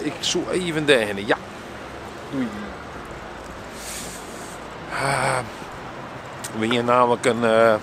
Ik soe even dêrhinne, ja. Doei. Uh, we hiene namelijk in. Uh,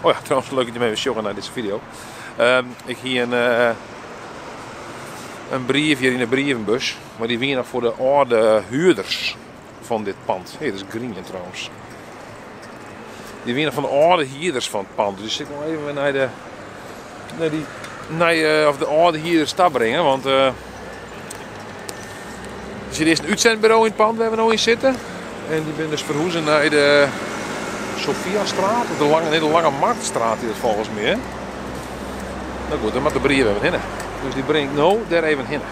oh ja, trouwens, leuk dat je mee sjogge nei dizze video. Uh, ik hie in, uh, in brief hjir yn de brievenbus, mar dy wie noch foar de âlde huurders fan dit pand. Hé, dat is grien trouwens. Dy wiene fan de âlde hierders fan it pand. Dus ik sil noch even nei de, nei die, nei, of de âlde hierders ta bringe, want uh, er sit earst in útsendburo yn it pand wêr't we no yn sitte. En dy binne dus ferhûze nei de Sophiastraat, of de Lange, nee, de Lange Marktstraat is dat folgens my. Hè? Nou goed, dan moat de brief even hinne. Dus dy bring ik no dêr even hinne.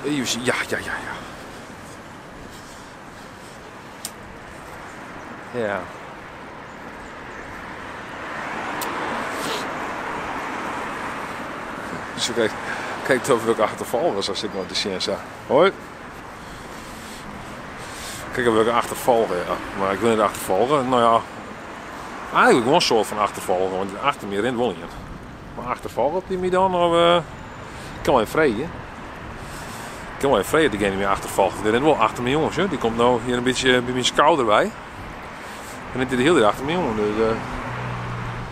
Even, ja, ja, ja, ja. Ja. Dus kijk, kijk of ik achtervolgers als ik maar te zien zo. Hoi. Kijk of ik achtervolgen, ja. Maar ik wil niet achtervolgen. Nou ja, eigenlijk wel een soort van achtervolgen, want achter me rint wel iemand. Maar achtervolgt die me dan? Of, uh, ik kan wel even vreden. Ik kan wel even vreden degene die me achtervolgt. Die rint wel achter me jongens. Hè? Die komt nou hier een beetje bij mijn schouder bij. En dan zit hij heel dicht achter me jongen. Dus, uh...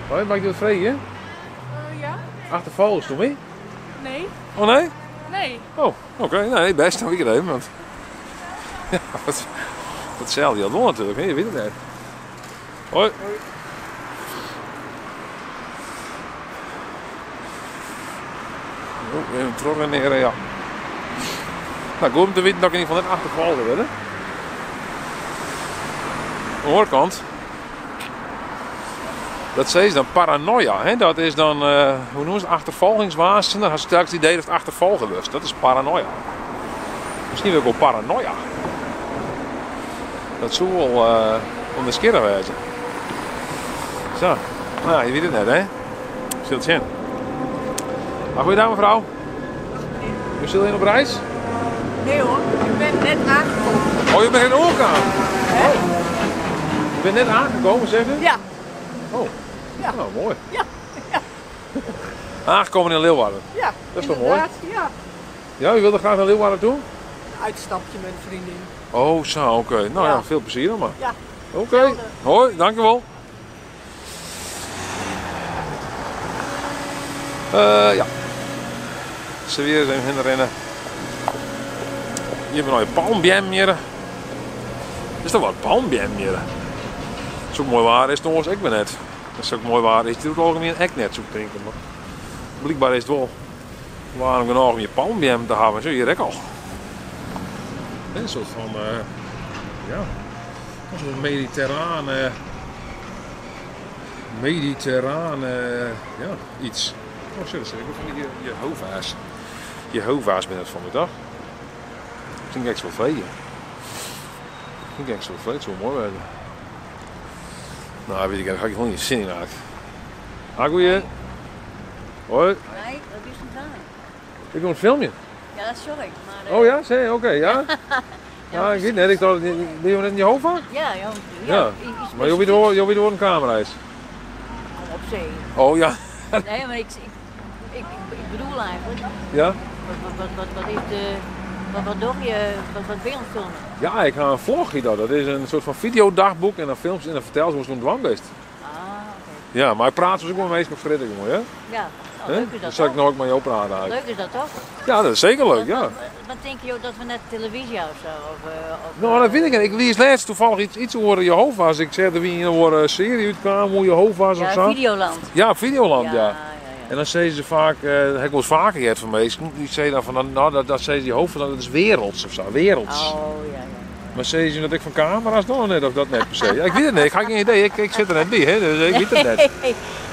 Hoi, mag ik je wat vreden? Ja. Achtervolgst du me? Nee. Oh nee? Nee. Oh, oké. Okay. Nee, best. Dan weet ik het even. Want... Ja, wat, hetzelfde had wel natuurlijk. Hè? Je weet het net. Hoi. Hoi. Oh, even terugreneren, ja. Nou, goed om te weten dat ik in ieder geval net achtervolgen word. Aan de andere kant, dat is dan paranoia. Hè? Dat is dan, uh, hoe noemen ze het, achtervolgingswaanzin. Dan had ze telkens het idee dat het achtervolgen was. Dat is paranoia. Misschien wil ik wel paranoia. Dat zou wel uh, onderscheiden wezen. Zo, nou ja, je weet het net, hè? Zult zien. Maar goeiedag mevrouw. U zit in op reis? Nee hoor, ik ben net aangekomen. Oh, je bent in oorkaan? Hè? Oh. Je bent net aangekomen, zeg u? Ja. Oh, Ja. nou mooi. Ja. Ja. Aangekomen in Leeuwarden. Ja. Dat is toch mooi? inderdaad, Ja. Ja, u wilde graag naar Leeuwarden toe? Uitstapje met een vriendin. Oh, zo, oké. Nou ja. Ja. veel plezier dan maar. Ja. Oké. Hetzelfde. Hoi, dankjewel. Ja. Ze weer eens even heen rennen. Hier hebben we nog een palmbeam hier. Is dat wat palmbeam hier? Zo mooi waar is het nog ik ben net. Dat is ook mooi waar is het over het algemeen echt net zo drinken. Maar blijkbaar is het wel warm genoeg om je palmbeam te hebben. Zo hier ook al. Een soort van, ja, een soort mediterrane, mediterrane, ja, iets. Oh, zo, dat is ook van die Jehovah's. Jehovah's ben het van de dag. Misschien kijk ik zo wel vrede. Misschien kijk ik zo wel vrede, het zou mooi worden. Nou, weet ik, daar ga ik gewoon niet zin in eigenlijk. Ah, goeie. Hoi. Nee, dat is niet waar. Ik wil een filmpje. Ja, dat sorry. Maar, Oh ja, zei oké, ja. Ja, ik weet net, ik dacht, ben je net in Jehovah? Ja, ja, ja. Ja. iets Maar je weet wel, je weet wel een camera is. Kom op zee. Oh ja. Nee, maar ik bedoel eigenlijk, Ja? wat is de, wat doe je, wat ben je aan het filmen? Ja, ik ga een vlog hier. Dat is een soort van videodagboek en dan films en dan vertel ze hoe zo'n dwangbeest. Ah, oké. Ja, maar ik praat dus ook wel meestal op jongen, hè? Ja, nou, Hè? leuk is Dan dat zal ik toch? nooit met jou praten eigenlijk. Leuk is dat toch? Ja, dat is zeker leuk, ja. Wat denk je ook dat we net televisie of zo? Of, Nou, dat weet ik niet. Ik lees laatst toevallig iets over Jehovah's. Ik zei dat we in een serie uitkwamen hoe Jehovah's Ja, of zo. Videoland. Ja, Videoland, ja. ja, ja. En dan zeiden ze vaak, dat heb ik wel eens vaker gehad van mensen, die zeiden dan van, nou, dat zeiden die hoofd van, dat is werelds of zo, werelds. Oh, ja, ja. Maar zeiden ze dat ik van camera's nog net of dat net per se? Ja, ik weet het niet, ik heb geen idee, ik zit er net bij, hè, dus ik weet het net.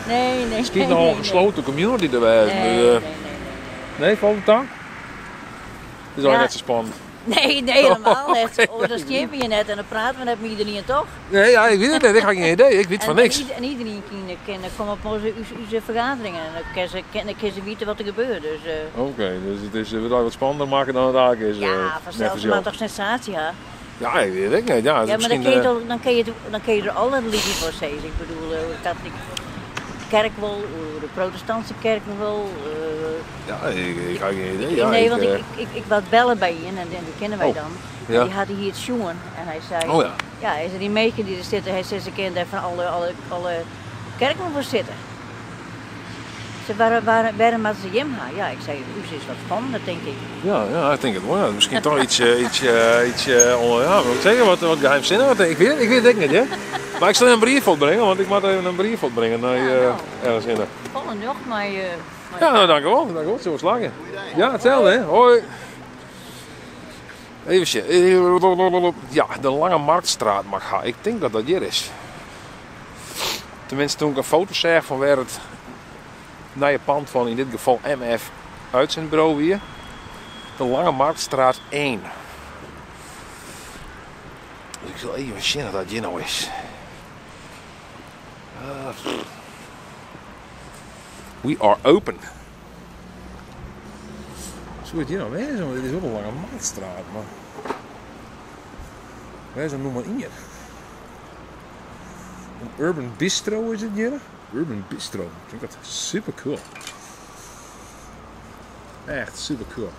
Nee, nee. Het is nogal een gesloten community erbij. Nee, Dus, nee, nee, nee. nee, valt het dan? Het is al Ja. net zo spannend. Nee, nee, helemaal Oh, niet. oké. Oh, dat scherp je net en dan praten we net met iedereen toch? Nee, ja, ik weet het net, ik heb geen idee, ik weet En, van niks. En, iedereen kan komen op onze vergaderingen en dan kan ze weten wat er gebeurt. Dus, Oké, dus het is, we wat spannender maken dan het eigenlijk is. ja, net vanzelf, voor maar jou. toch sensatie, hè? Ja, ik weet het niet. Ja, Ja, maar dan misschien, kun je, toch, dan kun je, dan kun je er alle liedjes voor zeggen. Ik bedoel, dat ik... kerk wol, oer de protestantse kerken wol. Ja, ik ha gjin idee. Ja, nee, want ik, ik, ik waard belle by ien en dy kenne wy dan. Ja. Dy hat hie it sjoen en hy sei, Oh ja. ja, hy sei, dy minsken dy't der sitte, hy sei, se kinne dêr fan alle, alle, alle kerken foar sitte. Se, waar, waar, wêrom moatte se jim ha? Ja, ik sei, ús is wat spannender, tink ik. Ja, ja, ik tink it wol. Ja. Miskien toch iets, iets, iets, ja, wat ik zeggen, wat, wat geheimzinniger. Ik weet het ek net, hè. Mar ik sil in brief opbringe, want ik moat even in brief opbringe nei Ja, nou. ergens hinne. Folle nocht mei, mei Ja, nou, dankjewel. Dankjewel. It sil wol slagje. Ja, itselde, hè. Hoi. Even sjen. Ja, de Lange Marktstraat mag ha. Ik tink dat dat hjir is. Tenminste, toen ik in foto seach fan wêr it nije pand fan, yn dit gefal MF Uitzendbureau wie. De Lange Marktstraat 1. Dus ik sil even sjen of dat hjir no is. We are open. Soe it hjir no wêze? Want dit is wol de Lange Marktstraat, mar wêr is dan nûmer ien? In Urban Bistro is it hjir. Urban Bistro. Ik fyn dat super cool. Echt super cool.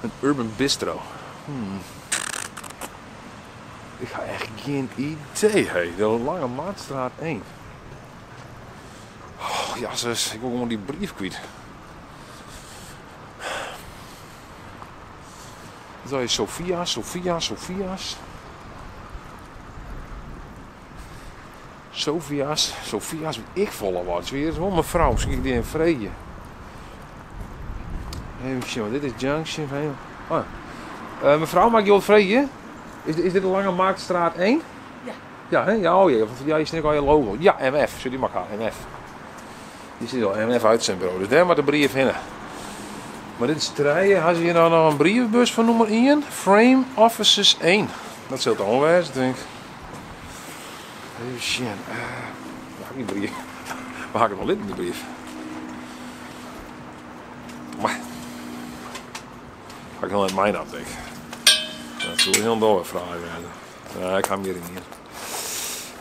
In Urban Bistro. Ik ha echt gjin idee. Hey. De Lange Marktstraat 1. Oh, jasses, ik wol gewoan dy brief kwyt. Dat is Sophia, Sophia, Sophia's. Sophia's, Sophia's, weet ik folle wat. Hier is wol mefrou, miskien kin ik dy even freegje. Even sjen, want dit is Junction. Oh ja. Mefrou, mag ik jo wat freegje? Is dit de Lange Marktstraat 1? Ja. Ja, hè? Ja, oh ja, want ja, hier zit ook al je logo. Ja, MF, zit die maar gaan, MF. Hier zit al MF uitzendbureau, dus dêr moat de brief hinne. Mar dit is trije. Ha se hjir nou noch in brievebus fan nûmer 1? Frame Offices 1. Dat sil it al wêze, tink ik. Even sjen. Waar ha ik dy brief? Waar ha ik it noch litten, dy brief? Mar. Ha ik noch net meinaam, tink ik. Dat soe hielendal wer fraai wêze. Ja, ik ha him hjir yn ien.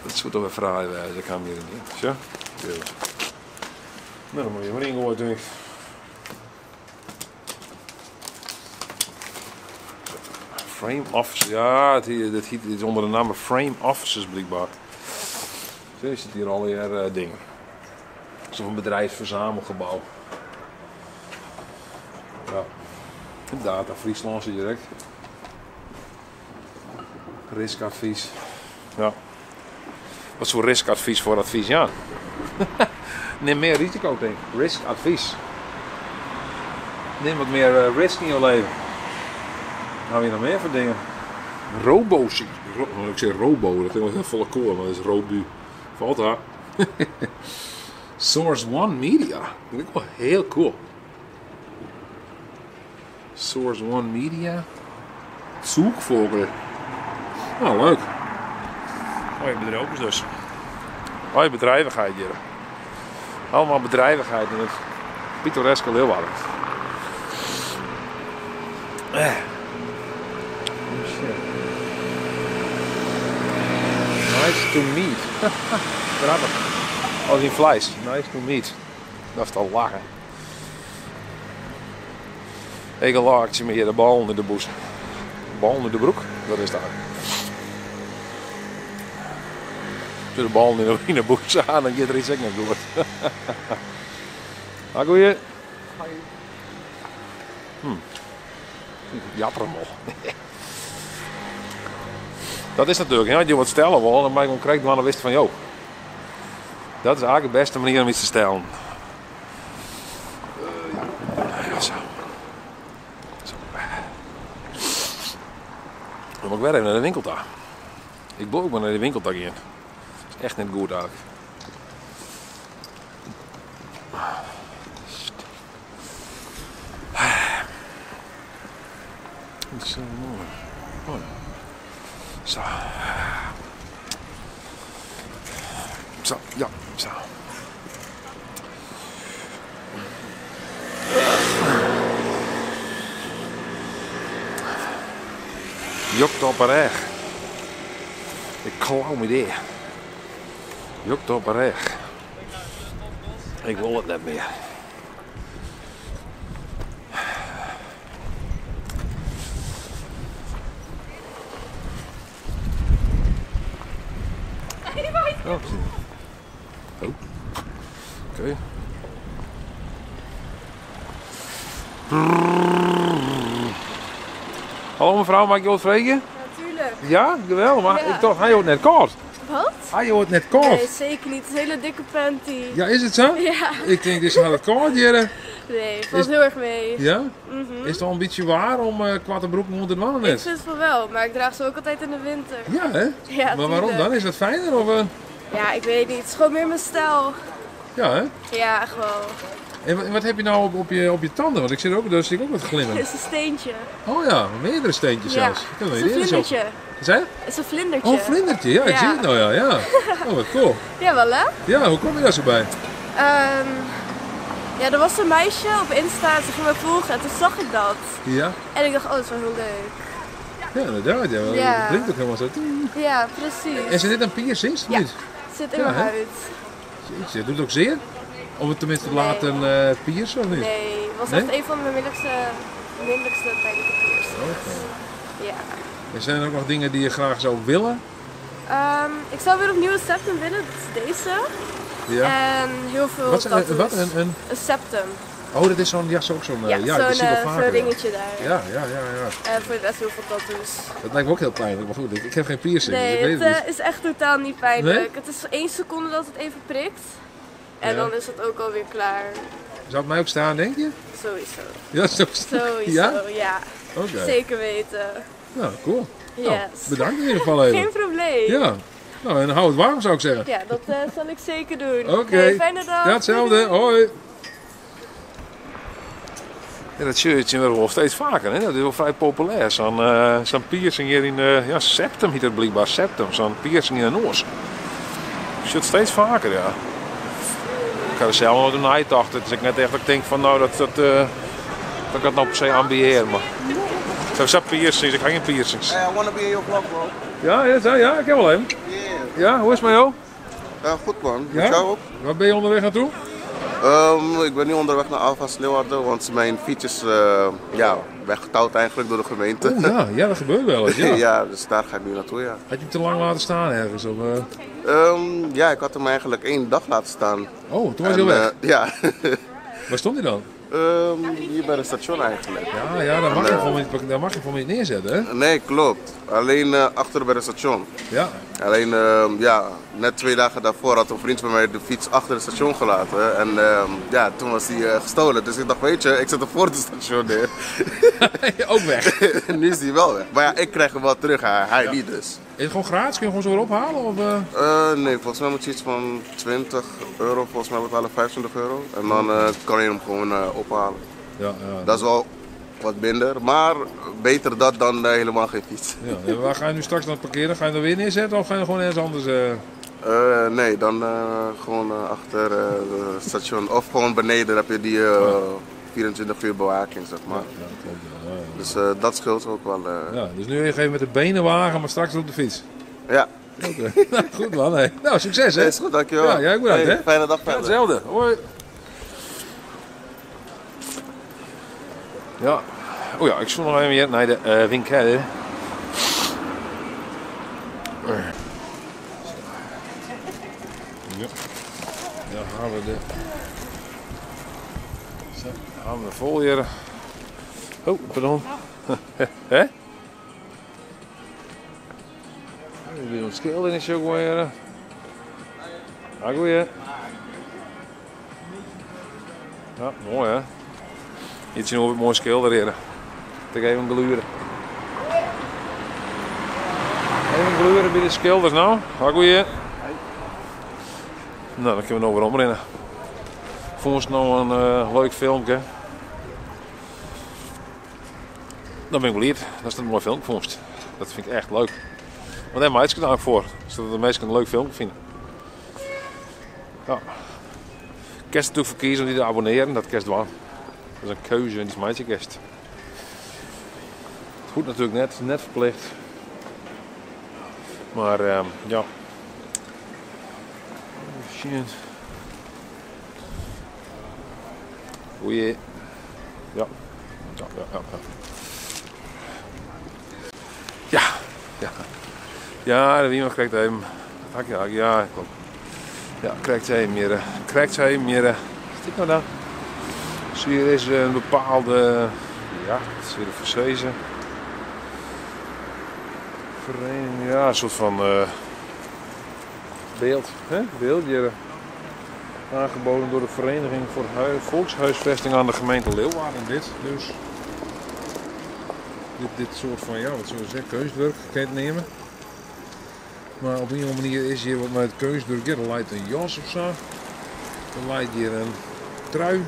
Dat soe toch wer fraai wêze. Ik ha him hjir yn ien. Sjoch. Nou, dan moat je mar yngoaie, tink ik. Frame Office, ja, it it is ûnder de namme Frame Offices blykber. Zo sit hjir allegear eh, dingen. Alsof in bedrijfsverzamelgebouw. Ja. Data Fryslân sit hjir ek. Riskadvys. Ja. Wat soe riskadvys foar advys jaan? Nim mear risiko, tink ik. Riskadvys. Nim wat mear eh, risk yn jo leven. Wat ha we hjir noch mear foar dingen? Robo, ik sei robo, dat klinkt wel hiel folle cooler, mar dat is robu. Falt ta. Source One Media. Dat vind ik wol hiel cool. Source One Media. Zoekvogel. Nou, leuk. Mooie bedrijven dus. Mooie bedrijvigheid hier. Allemaal bedrijvigheid in het pittoreske Leeuwarden. Oh shit. Nice to meet. Grappich. Als yn fleis. Nice to meet. Dat is al lachen. Ik laakje me hjir de ballen út de bûse. Ballen út de broek? Dat is dat. De ballen yn de bûse ha, dan giet der iets ek net goed. Ha goeie. Jattermol. Dat is natuerlik, as je wat stelle wolle, dan moat je gewoan krekt dwaan of witst fan jo. Dat is eigentlik de bêste manier om iets te stellen. Ja, zo. Zo. Dan moet ik wer even nei de winkel ta. Ik bliuw ek mar nei de winkel ta gean. Dat is echt net goed eigentlik. Dat is zo mooi. Mooi. Zo. Zo, ja, zo. Jokt op 'e rêch. Ik klau my dea. Jokt op 'e rêch. Ik wol it net mear. Oh, oh. Oké. Hallo mevrouw, mag ik je wat vragen? Natuurlijk. Ja, geweldig. Maar Ja. ik dacht, hij hoort net koud. Wat? Hij hoort net koud. Nee, zeker niet. Het is een hele dikke panty. Ja, is het zo? Ja. Ik denk, dit is aan het koud hier. Nee, valt Is- heel erg mee. Ja? Is het al een beetje waar om kwarte broeken onder de mannen Mhm. Ik net? vind het van wel, maar ik draag ze ook altijd in de winter. Ja, hè? Ja, maar waarom tuurlijk. dan? Is dat fijner? Of? Ja, ik weet niet. Het is gewoon meer mijn stijl. Ja, hè? Ja, gewoon. En wat heb je nou op je tanden? Want ik zit ook, daar zit ik ook wat glimmen. Het is een steentje. Oh ja, meerdere steentjes Ja. zelfs. Ik heb nog Het is niet een eerder zo. vlindertje. Zei je? Het is een vlindertje. Oh, een vlindertje. Ja, ik Ja. zie het nou ja. Ja. Oh, wat cool. Ja, wel hè? Ja, hoe kom je daar zo bij? Ja, er was een meisje op Insta en ze ging me volgen en toen zag ik dat. Ja. En ik dacht, oh, dat is wel heel leuk. Ja, inderdaad. Ja. Ja. Het blinkt ook helemaal zo. Ja, precies. En zit dit een piercing? Of Ja. niet? Het zit in Ja, mijn hè? huid. Jeetje, het doet ook zeer? Om het tenminste te Nee. laten piercen of niet? Nee, het was Nee? echt een van mijn minderste pijnlijke piercings. Oké. Ja. En zijn er ook nog dingen die je graag zou willen? Ik zou weer opnieuw een septum willen, dat is deze. Ja. En heel veel Wat, zijn- tattoos. wat? Een, Een septum. oh, dat is zo'n, ja, zo ook zo'n, Ja, ja, dat zo'n zie ik wel zo'n vaker. ja. ringetje daar. Ja, ja, ja, ja. En voor de rest heel veel tattoos. Dat lijkt me ook heel pijnlijk, maar goed, ik heb geen piercing, dus Nee, ik weet het het niet. is echt totaal niet pijnlijk. Nee? Het is 1 seconde dat het even prikt. En Ja. dan is het ook alweer klaar. Zou het mij ook staan, denk je? Sowieso. Ja, zo Sowieso, Ja? ja. Oké. Zeker weten. Nou, cool. Nou, Yes. bedankt in ieder geval even. Geen probleem. Ja. Nou, en hou het warm zou ik zeggen. Ja, dat zal ik zeker doen. Oké. Hey, fijne dag. Ja, hetzelfde. Doei, doei. Hoi. Ja, dat shirtje zien we wel steeds vaker. Hè? Dat is wel vrij populair. Zo'n piercing hier in ja, septum heet dat blijkbaar. Septum. Zo'n piercing in de noos. Je ziet het steeds vaker, ja. Ik ga er zelf nooit een night achter. Dus ik net echt dat ik denk van nou dat ik dat nou per se ambieer. Maar zo zijn piercings. Ik ga geen piercings. Hey, I want to be in your vlog, bro. Ja, ja, ja, ik heb wel even. Yeah. Ja, hoe is het met jou? Ja, goed man. Ja? Met jou ook? Waar ben je onderweg naartoe? Ik ben nu onderweg naar Alfa Leeuwarden, want mijn fiets is weggetouwd eigenlijk door de gemeente. Oeh, ja, ja, dat gebeurt wel eens. Ja. Ja, dus daar ga ik nu naartoe, ja. Had je hem te lang laten staan ergens? Of? Ja, ik had hem eigenlijk 1 dag laten staan. Oh, toen was hij En, al weg. ja. Waar stond hij dan? Hier bij het station eigenlijk. Ja, ja, daar mag je voor niet, daar mag je voor niet neerzetten, hè? Nee, klopt. Alleen achter bij het station. Ja. Alleen, net 2 dagen daarvoor had een vriend van mij de fiets achter het station gelaten. En toen was die gestolen. Dus ik dacht, weet je, ik zet hem voor het station neer. Ook weg. Nu is die wel weg. Maar ja, ik krijg hem wel terug, hij niet dus. Is het gewoon gratis? Kun je gewoon zo weer ophalen? Of? Nee, volgens mij moet je iets van 20 euro, volgens mij betalen 25 euro. En dan kan je hem gewoon ophalen. Ja, ja. Dat is wel wat minder, maar beter dat dan helemaal geen fiets. Ja, en waar ga je nu straks dan parkeren? Ga je hem er weer neerzetten of ga je gewoon ergens anders? Nee, dan gewoon achter het station. Of gewoon beneden, dan heb je die 24 uur bewaking. Ja, klopt, ja. Ja, ja. Dus dat scheelt ook wel. Ja, dus nu even met de benenwagen, maar straks op de fiets. Ja. Oké. Nou, goed man. Hey. Nou, succes hè. Is goed, dankjewel. Ja, jij ook bedankt, Hey, hè. Fijne dag Ja, verder. hetzelfde. Hoi. Ja. Oh ja, ik zoek nog even weer naar de winkel. Ja. Dan gaan we de... Zo, dan gaan we de vol hier. Oh, pardon. Hè? Weer een schilder is ook weer. Ja, goeie. Ja, mooi hè. Iets zien we mooi schilder hier. Ik even gluren. Even gluren bij de schilders nou. Ja, goeie. Nou, dan kunnen we nog weer omrennen. Vond ons nou een leuk filmpje. Dan ben ik blij. Dat is een mooi filmpje vond. Dat vind ik echt leuk. Want daar heb ik het voor. Zodat de mensen een leuk filmpje vinden. Ja. Kerst natuurlijk voor kiezen om die te abonneren. Dat kerst wel. Dat is een keuze en die is mijn kerst. Het goed natuurlijk net verplicht. Maar ja. Oh shit. Goeie. Ja. Ja, ja, ja. Ja. Ja, ja. Ja, dat wie noch krekt even. Dat ja, ja, klopt. Ja, krekt even meer. Krekt even meer. Wat is dit nou dan? Dus hier is een bepaalde, ja, wat is hier de verzezen? Vereniging, ja, een soort van beeld, hè? Beeld hier. Aangeboden door de Vereniging voor Volkshuisvesting aan de gemeente Leeuwarden. Dit dus. Dit soort van, ja, wat zullen we zeggen, kunstwerk, kan je het nemen. Maar op een of andere manier is hier wat met het kunstwerk. Ja, er lijkt een jas of zo. Er lijkt hier een trui.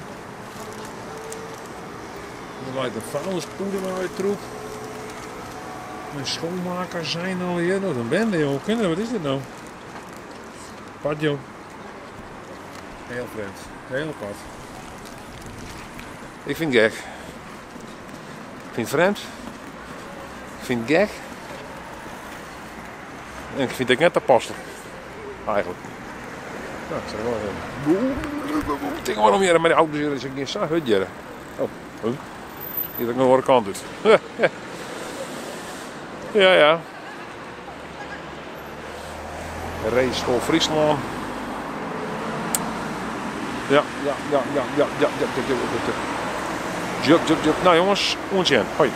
Er lijkt een vuilnispoeder uit troep. Een schoonmaker zijn al hier. Nou, een bende, joh. Kinderen, wat is dit nou? Apart, joh. Heel vreemd. Heel apart. Ik vind het gek. Ik vind het vreemd. Ik vind het gek. En ik vind het net te passen. Eigenlijk. Nou, ik zeg wel even. Ding waarom hier met de auto's hier is ik niet zo hut hier. Oh, huh? Hier heb ik nog een kant uit. Ja, ja. Rijschool Friesland. Ja, ja, ja, ja, ja, ja, ja, ja, ja, ja, ja. Jup, jup, jup. Nou jongens, ons Hoi.